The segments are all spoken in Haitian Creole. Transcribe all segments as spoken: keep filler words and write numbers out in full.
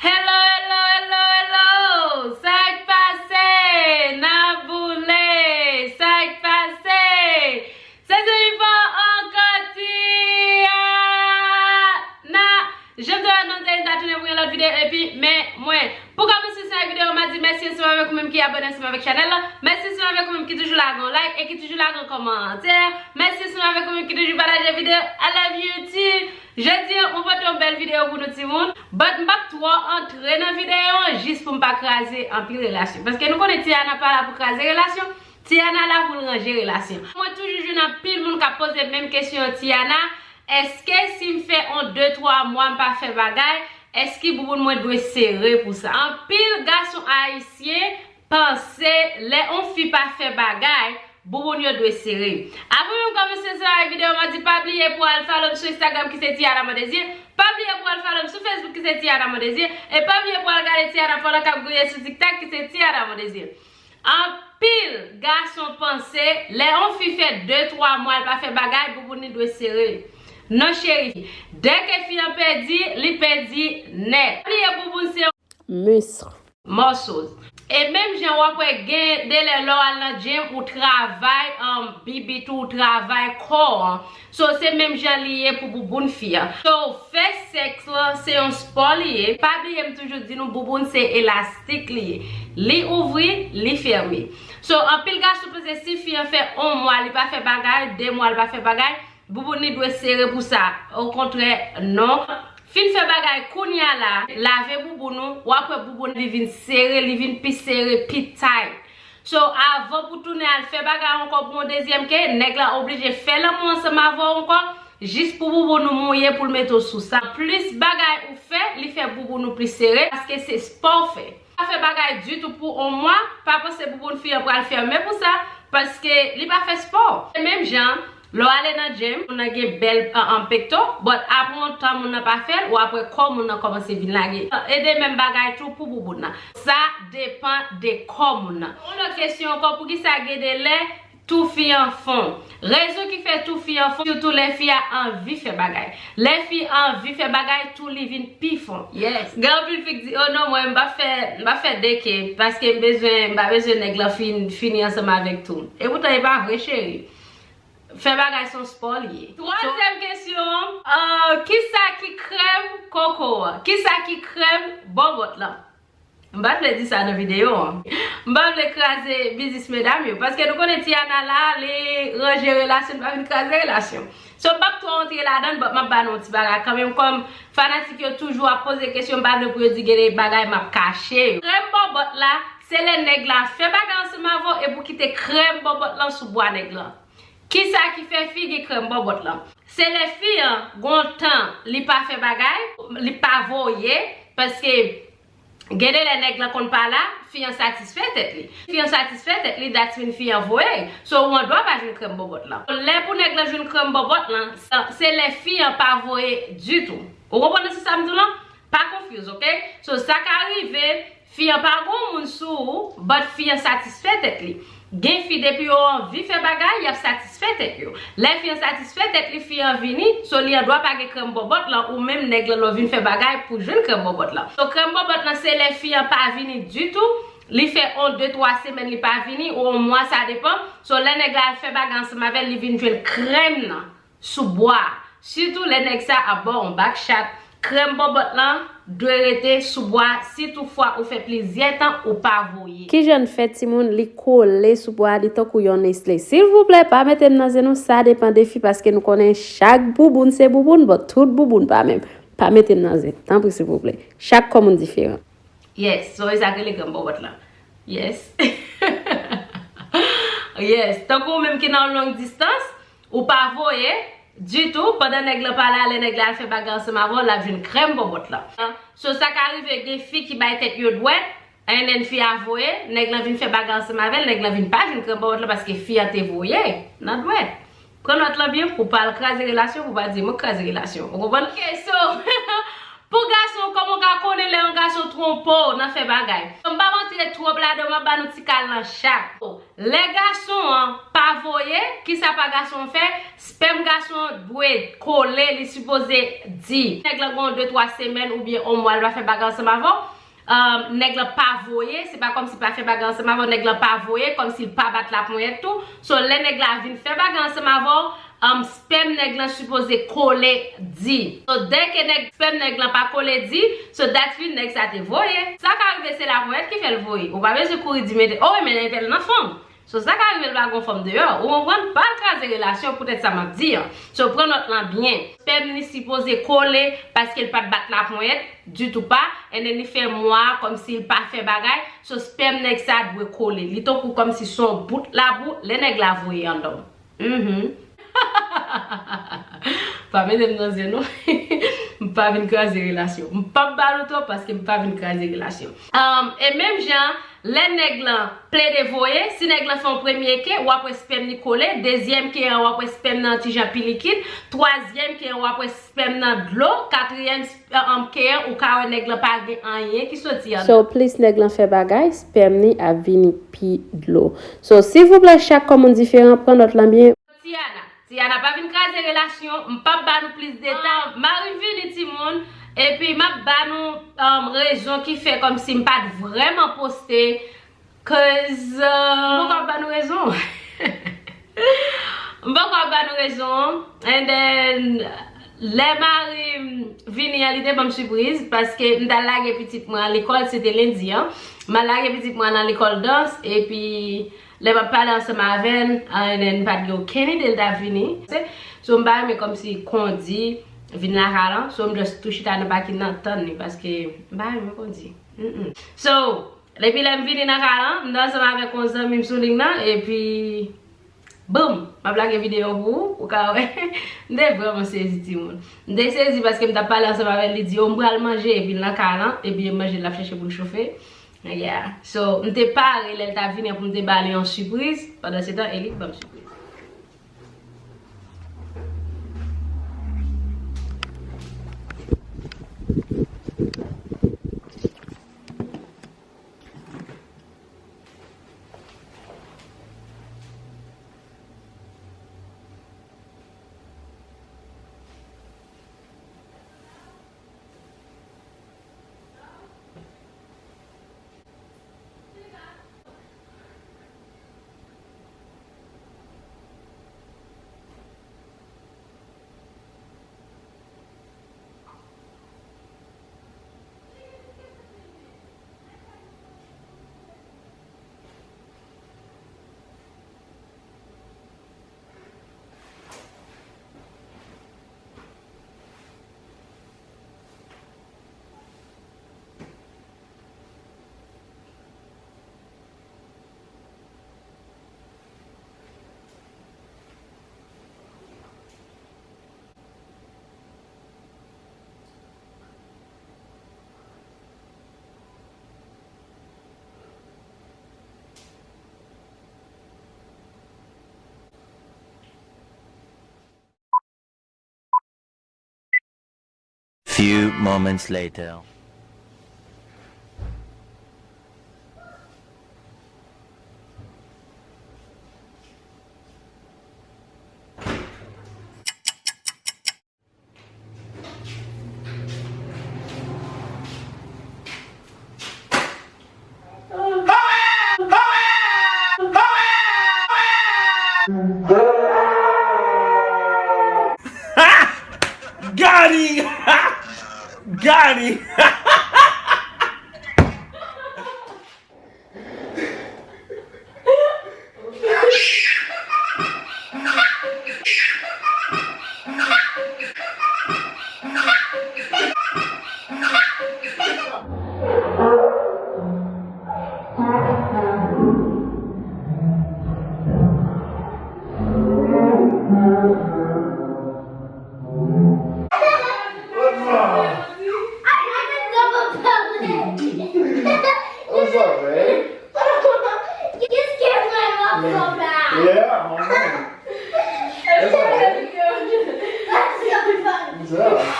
Hello, hello, hello, hello! Sa k pase? Nan boule! Sa k pase? Se Jennifer ankò Tiana! Jan m te anonse, m ta tounen pou yon lòt videyo, epi men mwen. Pou kòmanse sa videyo, m a di mèsi ansanm avèk ou menm ki abòne ansanm avèk chanèl la. Mèsi ansanm avèk ou menm ki toujou lage yon like e ki toujou lage yon kòmantè. Mèsi ansanm avèk ou menm ki toujou pataje videyo. I love you too. Jodi a, mwen pote yon bèl videyo pou nou timoun. But m p ap twò antre nan videyo an jis pou m pa kraze anpil relasyon. Paske nou konnen Tiana pa la pou kraze relasyon. Tiana la pou l ranje relasyon. Mwen toujou jwenn anpil moun k ap poze menm kesyon an, Tiana, èske si m fè on de twa mwa m pa fè bagay, èske bouboun mwen dwe sere pou sa? Anpil gason ayisyen panse lè on fi pa fè bagay, bouboun yo dwe sere. Avan menm kòmanse sa videyo, m a di pa bliye pou al follow m sou Instagram ki se Tiana Mondésir, pa bliye pou al follow m sou Facebook ki se Tiana Mondésir, e pa bliye pou al gade Tiana pandan k ap gouye sou TikTok ki se Tiana Mondésir. Anpil gason panse lè on fi fè de twa mwa l pa fè bagay, bouboun li dwe sere. Non cheri, dèke fi an pèdi, li pèdi nèt. Pa bliye bouboun se muscle, muscles. E menm jan w ap wè gen de lè lè w al nan gym ou travay um, bibit ou, ou travay kò an. So se menm jan li ye pou bouboun fi an. So fè sèks lan se yon spò li ye. Pa bliye m toujou di nou bouboun se elastik li ye. Li ouvri, li fèmen. So anpil gason panse si fi an fè on mwa li pa fè bagay, de mwa li pa fè bagay, bouboun li dwe sere pou sa. Okontrè, non. Fin fè bagay kounya la, lave bouboun ou, w ap wè bouboun li vin sere, li vin pi sere, pi tight. So avan pou tounen al fè bagay ankò pou yon dezyèm ke, nèg la oblije fè lanmou ansanm avè w ankò, jis pou bouboun ou mouye pou l mete w sou sa. Plis bagay ou fè, li fè bouboun ou pli sere, paske se spò w fè. Pa fè bagay ditou pou on mwa, pa panse bouboun fi an pral fèmen pou sa, paske li pa fè spò. Se menm jan, lè w ale nan gym, moun nan gen bèl an, an pekto, but apre yon tan moun nan pa fè l, w ap wè kò moun nan kòmanse vin lage. E de menm bagay tou pou bouboun nan. Sa depann de kò moun nan. Yon lòt kesyon ankò, poukisa gen de lè tou fi an fon? Rezon ki fè tou fi an fon, sitou lè fi a anvi fè bagay. Lè fi anvi fè bagay, tou li vin pi fon. Yes. Gen anpil fi k di, oh non, mwen m pa fè, m pa fè deke, paske m bezwen, m pa bezwen nèg lan fin, fini ansanm avèk tou. E poutan e pa vre, cheri. Fè bagay se yon spò li ye. Twazyèm kesyon, uh, kisa ki krèm koko an? Kisa ki krèm bòbòt lan? M pa t vle di sa nan videyo an. M pa vle kraze biznis medam yo. Paske nou konnen Tiana la, li ranje relasyon, li pa vin kraze relasyon. So, m p ap twò antre ladan l, but m ap ba nou yon ti bagay kanmenm. Kòm fanatik yo toujou ap poze kesyon, m pa vle pou yo di gen de bagay m ap kache yo. Krèm bòbòt la, se lè nèg la fè bagay ansanm avè w epi w kite krèm bòbòt lan sou bwa nèg lan. Kisa ki fè fi gen krèm bòbòt lan? Se lè fi an gon tan li pa fè bagay, li pa voye, paske gen de lè nèg lan konn pa la, fi an satisfè tèt li. Fi an satisfè tèt li, that mean fi an voye. So, ou an dwa pa jwenn krèm bòbòt lan. Lè pou nèg lan jwenn krèm bòbòt lan, se lè fi an pa voye ditou. Ou konprann nan sans sa m di w lan? Pa confuse, ok? So, sa ka rive, fi an pa gon moun sou ou, but fi an satisfè tèt li. Gen fi depi yo anvi fè bagay, y ap satisfè tèt yo. Lè fi an satisfè tèt li, fi an vini, so li an dwa pa gen krèm bòbòt lan, ou menm nèg lan lè w vin fè bagay pou jwenn krèm bòbòt lan. So krèm bòbòt lan se lè fi an pa vini ditou, li fè on, de, twa semèn li pa vini, ou on mwa, sa depann. So lè nèg la al fè bagay ansanm avè l, li vin jwenn krèm nan sou bwa. Sitou lè nèg sa ap ba w yon back shot, krèm bòbòt lan dwe rete sou bwa si toutfwa ou fè plizyè tan ou pa voye. Kijan l fè timoun, li kole sou bwa, li tankou yon Nestlé. Silvouplè, pa mete m nan ze non, sa depann de fi, paske nou konnen chak bouboun se bouboun, but tout bouboun pa menm. Pa mete m nan ze, tanpri silvouplè. Chak kò moun diferan. Yes, so e sa k rele krèm bòbòt lan. Yes. Yes, tankou ou menm ki nan yon long distans, ou pa voye ditou, pandan nèg lan pa la, lè nèg la al fè bagay ansanm avè w, l ap jwenn krèm bòbòt lan. So sa ka rive gen fi ki bay tèt yo dwèt, and then fi a voye, nèg lan vin fè bagay ansanm avè l, nèg lan vin pa jwenn krèm bòbòt lan paske fi a te voye nan dwèt. Pran nòt lan byen pou pa al kraze relasyon, pou pa di mwen k kraze relasyon. Ou konprann? Ok, so, pou gason, kòman w ka konnen lè yon Gason twonpe w nan fè bagay. M p ap antre twòp ladan, m ap ba nou ti kal nan chat. Lè gason an pa voye, kisa pa gason an fè? Spèm gason an dwe kole, li sipoze di. Nèg lan gen de twa semèn oubyen yon mwa, l pa fè bagay ansanm avè w. Um, nèg lan pa voye, se pa kòmsi l pa fè bagay ansanm avè w, nèg lan pa voye, kòmsi l pa bat laponyèt tou. So, lè nèg la vin fè bagay ansanm avè w, um, spèm nèg lan sipoze kole di. So, dèke nèg, spèm nèg lan pa kole di, so, that mean nèg sa te voye. Sa ka rive se laponyèt ki fè l voye. Ou pa bezwen kouri di, mete, o, men entèl nan fanm. So, sa ka rive l pa gon fanm deyò. Ou konprann? Pa al kraze relasyon, poutèt sa m ap di an. So, pran nòt lan byen. Spèm li sipoze kole paske l pa t bat laponyèt ditou pa. And then li fè mwa kòmsi l pa fè bagay. So, spèm nèg sa dwe kole. Li tankou kòmsi se yon bout labou lè nèg la voye anndan w. Mhm. Pa mete m nan zen non. M pa vin kraze relasyon. M p ap ba nou twòp paske m pa vin kraze relasyon. Um, e menm jan, lè nèg lan plede voye, si nèg lan fè yon premye ke, w ap wè spèm li kole, dezyèm ke an, w ap wè spèm nan ti jan pi likid, twazyèm ke an, w ap wè spèm nan dlo, katriyèm, um, ke an, ou ka wè nèg lan pa gen anyen ki soti anndan. So, plis nèg lan fè bagay, spèm li ap vini pi dlo. So, silvouplè, chak kò moun diferan, pran nòt lan byen. Tiana. Tiana pa vin kraze relasyon, m p ap ba nou plis detan. Mari m vini timoun, epi m ap ba nou, um, rezon ki fè kòmsi m pa t vrèman poste, cause, uh, m poko ap ba nou rezon. M poko ap ba nou rezon. And then, lè mari m vini an, li te ban m sipriz, paske m t al lage pitit mwen an lekòl, se te lendi an. M al lage pitit mwen an nan lekòl dans, epi lè m ap pale ansanm avè l, and then m pa t gen okenn ide l t ap vini. So, m pa renmen kòmsi kondi vin lakay lan. So, m just tou chita nan pakin nan tann li, paske m pa renmen kondi. Mm-mm. So, epi lè m vini nan kay lan, m t ansanm avèk yon zanmi m sou liy nan, epi boum, m ap lage videyo pou ou, ou ka wè. M te vrèman sezi, timoun. M te sezi paske m t ap pale ansanm avè l, li di, o, m pral manje, epi l nan kay lan, epi e manje l ap chèche pou l chofe. Yeah. So, m te pare lè l t ap vini an pou m te ba li yon sipriz. Pandansetan, e li k ban m sipriz. Few moments later. Got him! Got him! What's up, man? You scared my mom so bad. Yeah, I know. It's okay. That's so funny. What's up?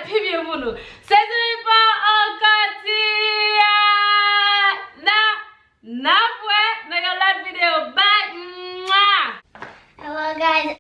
pi byen pou nou. Sezi